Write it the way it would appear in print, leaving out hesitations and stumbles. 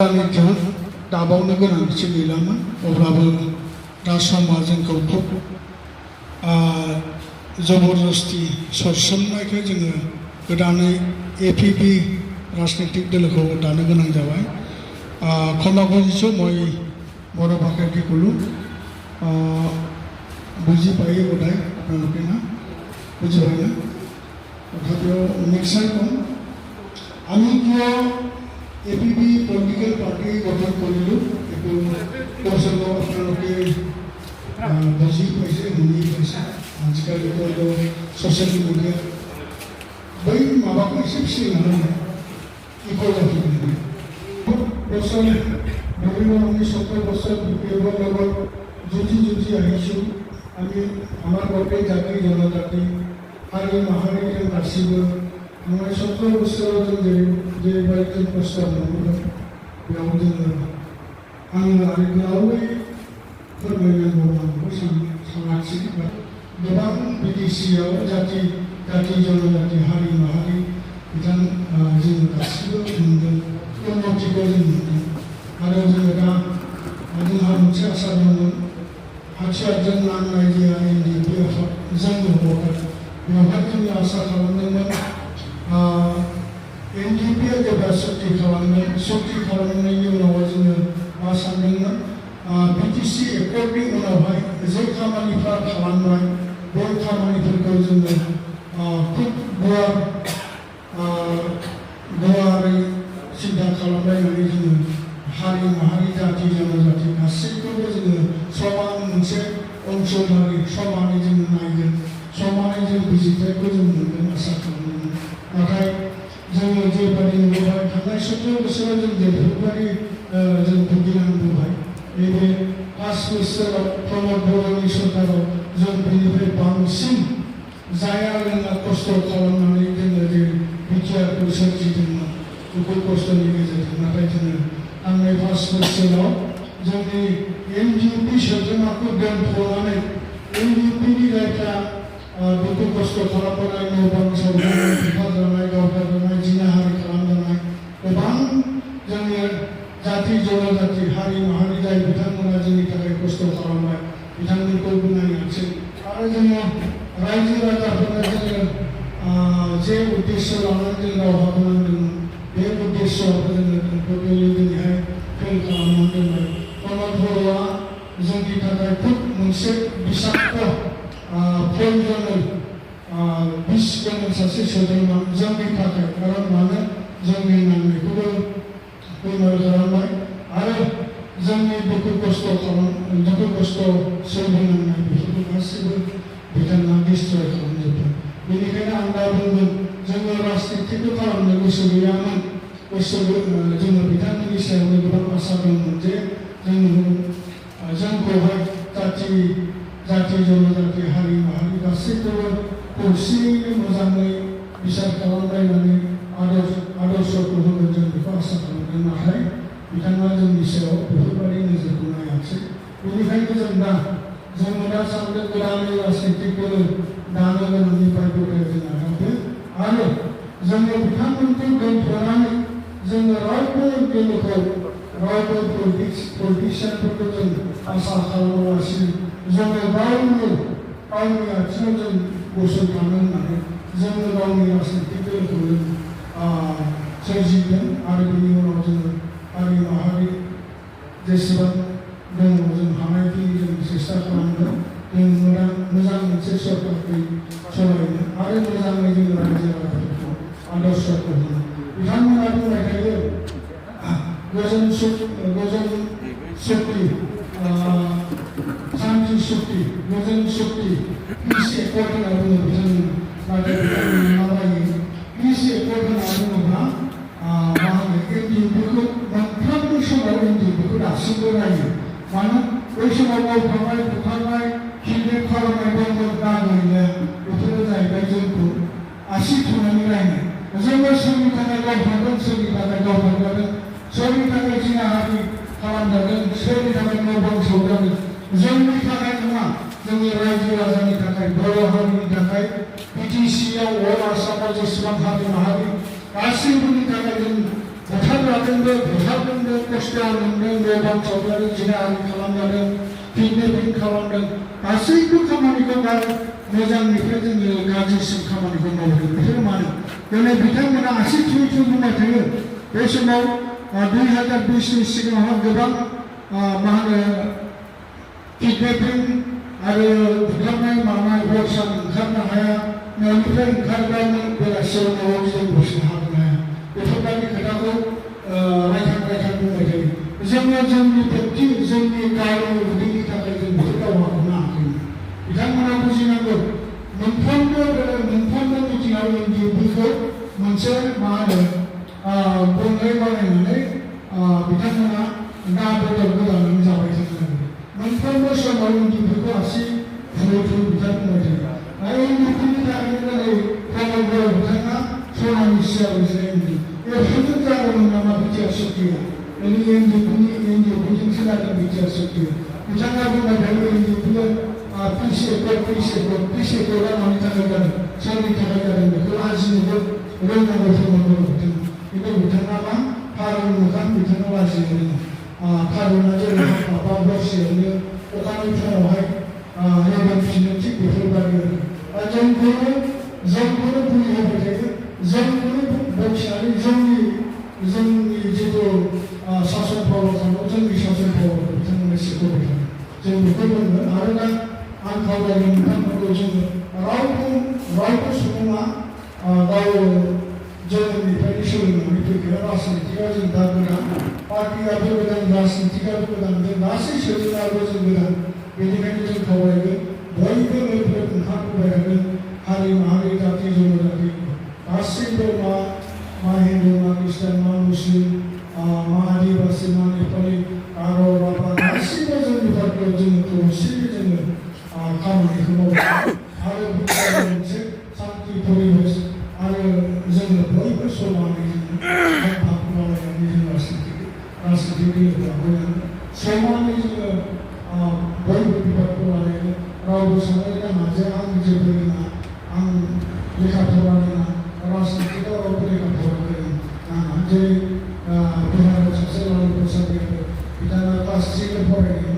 गोदानै दाबावनो गोनांथि गैलामोन अब्लाबो दा समा जोंखौ खुब जबरदस्ति सरसोमनायखाय जोङो गोदानै एपिपि राजनीतिक दलखौ दानो गोनां जाबाय क्षमा खुजिছো মই बर' भाषायाव কি ক'লোঁ বুজি পায়েই বোধহয় আপোনালোকে না বুজি পায় না তথাপিও নিশ্চয় ক'ম আমি কিয় এপিপি পলিটিকেল পাৰ্টি গঠন কৰিলোঁ এইটো কৈছিলোঁ আপোনালোকে বুজি পাইছে শুনি পাইছে आजिखालिथ' ससियेल मिडिया बै माबाखौ एसे फिसिनानै इक'ल'जिनि बोसोर नभेम्बर 17 বছর বিপিএফৰ লগত যুঁজি আহিছোঁ আমি আমাৰ গোটেই জাতি জনজাতি হাৰি মাহাৰি जों गासिबो মই 17 বছराव जों जेरैबायदि खस्थ' मोनबोदों बेयाव जोङो आङो आरो गोलावै फोरमायनांगौ आंखौ सानाखिसै गोबां बिटिसिआव जाति जनजाति हारि माहारि बिथां जोङो गासिबो मोनदों उन्नतिखौ जों मोनदों आरो जोङो दा जोंहा मोनसे आसा दंमोन हाथियारजों नांनाय जे एनडिएफि आफाद जोंनो हगार बेवहाय जोङो आसा खालामदोंमोन एनडिएफिआ जेब्ला सक्ति खालामनायनि उनाव जोङो मा सानदोंमोन बिटिसि एकर्डनि उनावहाय जे खामानिफ्रा खालामनाय बे खामानिफोरखौ जोङो खुब गुवारै सिन्था खालामलायनानै जोङो हारि माहारि जाति जनजाति गासैखौबो जोङो समान मोनसे ओनसोलारि समानै जोङो नायगोन समानै जों बिजिरथायखौ जों मोनगोन आसा खालामदोंमोन नाथाय जोङो जेबायदि नुबोबाय थांनाय 17 बोसोराव जों जेरैबायदि जों भुगिनांबोबाय नैबे 5 बोसोराव प्रमद बर'नि सरकाराव जों बेनिफ्राय बांसिन जाया लोङा खस्थ' खालामनानै जोङो जे बिटिआरखौ सोरजिदोंमोन दुखु खस्थ'नि गेजेरजों नाथाय जोङो थांनाय 5 बोसोराव जोंनि एनडिएफि सोद्रोमाखौ दोनथ'नानै एनडिएफिनि जायफ्रा दुखु खस्थ' खालामबोनाय न' बां सावनाय बुथारजानाय गावथारजानाय जिनाहारि खालामजानाय गोबां जोंनि जाति जनजाति हारि माहारि जाय बिथांमोना जोंनि थाखाय खस्थ' खालामबाय बिथांमोनखौ बुंनायासै आरो जोङो रायजो राजाफोरनो जोङो जे उद्देश्य लानानै जों दावहा नांदोंमोन बे उद्देश्यखौ जोङो टटेलि दिनैहाय फेल खालामनानै दोनबाय प्रमद बर'आ जोंनि थाखाय खुब मोनसे बिसाक्त पयजनेल बिस गोनां सासे सोद्रोमा जोंनि थाखाय खारन मानो जोंनि नांनायखौबो फोरमान खालामबाय आरो जोंनि दुखु खस्थ' सोलिनांनाय बेफोरखौ गासैबो बिथाङा डिस्ट्रय खालामजोब्बाय बेनिखायनो आं दा बुंगोन जोङो राजनितिखौ खालामनो गोसो गैयामोन जोङो बिथांमोननि सायावनो गोबां आसा दंमोन जे जोंखौहाय जाति जनजाति हारि माहारि गासैखौबो खौसेयैनो मोजाङै बिसार खालामलायनानै आदर्शखौ होगोन जों बेखौ आसा खालामदों नाथाय बिथाङा जोंनि सायाव बेफोरबायदि नोजोरखौ नायाखिसै बेनिखायनो जोङो दा सानदों गोदानै राजनितिखौ दानो गोनांनिफ्राय गथाय जों आगानखौ आरो जोङो बिथांमोनखौ दोनथ'नानै जोङो रावबो पलिटिशियानफोरखौ जों आसा खालामालासिनो जोङो गावनि आथिङाव जों गसंथानो होननानै जोङो गावनि राजनितिक दलखौ सोरजिगोन आरो बेनि उनाव जोङो हारि माहारि जेसेबां दङ जों हानायखिनि जों सेस्था खालामगोन जों मोजां मोनसे सरकारखौ सालायनो आरो मोजाङै जों रायजो राजाफोरखौ आदर्शखौ होनो बिथांमोना बुंबाय थायो गोजोन सक्ति शान्ति सक्ति गोजोन सक्ति पिस एकर्ड होनना बुङो बिथांमोना नाथाय बिथांमोना माबायो पिस एकर्ड होनना बुङोब्ला मा होनो एनडिएफिखौ मोनफ्रोमबो समाव एनडिएफिखौ दासिमबो रायो मानो बै समाव गावथारनाय बुथारनाय किडनेप खालामनाय दंमोन दा गैलिया बेफोरो जाहैबाय जोंखौ आसि थुनानै रायनाय जोङो सोरनि थाखाय गावथारगोन सोरनि थाखाय गावथारजागोन सोरनि थाखाय जिनाहारि खालामजागोन सोरनि थाखाय न' बां सावजागोन जोंनि थाखाय नङा जोंनि रायजो राजानि थाखाय बर' हारिनि थाखाय बिटिसिआव अल आसामाव जेसेबां हारि माहारि गासैबोनि थाखाय जों बुथार लादोंबो बुथारदोंबो खस्थ' मोनदों गोबां सावगारि जिनाहारि खालामजादों किडनेपिं खालामदों गासैबो खामानिखौ मोजांनिफ्राय जोङो गाज्रिसिन खामानिखौ मावदों बेफोर मानो दिनै बिथांमोना आसि थुयै थुयै बुंबाय थायो बे समाव 2020नि सिगाङावहा गोबां मा होनो किडनेपिं आरो बुथारनाय मानाय हरसान ओंखारनो हाया न'निफ्राय ओंखारब्लानो बेलासियाव न'आव जों बसनो हागोन हाया बेफोरबायदि खोथाखौ रायखां बुंबाय थायो जोङो जोंनि बेक्ति जोंनि गावनि उदैनि थाखाय जों बेफोर दावहाखौ नाङाखैमोन बिथांमोना बुजिनांगौ मोनफ्रोमबो मिथिङाव एनडिएफबिखौ मोनसे मा होनो गंनै बानायनानै बिथांमोना ना बेदर गोदानानै जाबाय थानांगौ मोनफ्रोमबो समाव एनडिएफबिखौ आसि फुयै फुयै बिथां बुंबाय थायो आरो एनडिएफबिनि थाखायनो दिनै प्रमद बिथाङा सनानि सियार जिरायदों बेफोरजों जादोंमोन नामा बिटिआर सकिया एनडिएफबिजोंसो जादों बिटिआर सकिया बिथाङा बुंबाय थायो एनडिएफबिया पिस एकर्डआ मानि थाखाय जादों सोरनि थाखाय जादों बेखौ लाजिनोबो रोंनांगौ फोरमायनांगौ बिथाङा खिन्थु बिथाङा मा थारुन मोखां बिथाङा लाजिनो रोङा थारुना जेरै माबा हरसेयावनो अखानि फुङावहाय रेबेनफिनो थिग बेफोरबायदि आरो जोंखौनो बुंहोबाय थायो जोंखौनो बखिनानै जोंनि जिथु सासन पावार जोंनि सासन पावारखौ बिथांमोना सेख'बाय थायो जों बेखौ बुंगोन आरो दा आं खावलायगोन नोंथांमोनखौ जोङो रावबो सुबुङा गाव जोनोमनिफ्रायनो सोलोंनानै फैखाया राजनितिकआ जों दा गोदान पार्टियाबो गोदान राजनितिकआबो गोदान जों गासै सोलोंनायाबो जों गोदान बेनिखायनो जों खावलायगोन बयबो नैफोर ओंखारबोबाय थागोन हारि माहारि जाति जनजाति गासैबो मा हिन्दु मा ख्रिस्टान मा मुस्लिम मा आदिबासि मा नेपालि गार' राभा गासैबो जोंनि पार्टियाव जोङो खौसेयै जोङो खामानिखौ मावो आरो मोनसे सान्ति परिबेस आरो जोङो बयबो समानै भाग मावलायनानै जों राजनितिक लाबोनांगोन समानै जोङो बयबो बिबानखौ लानांगोन रावबो साननो नाङा जे आं जेबो रोङा आं लेखा फरा रोङा राजनितिकआव रावबो लेखा फरा रोङा जेरै बिहाराव सासे लालु प्रसाद यादव बिथाङा क्लास 3 फरायनाय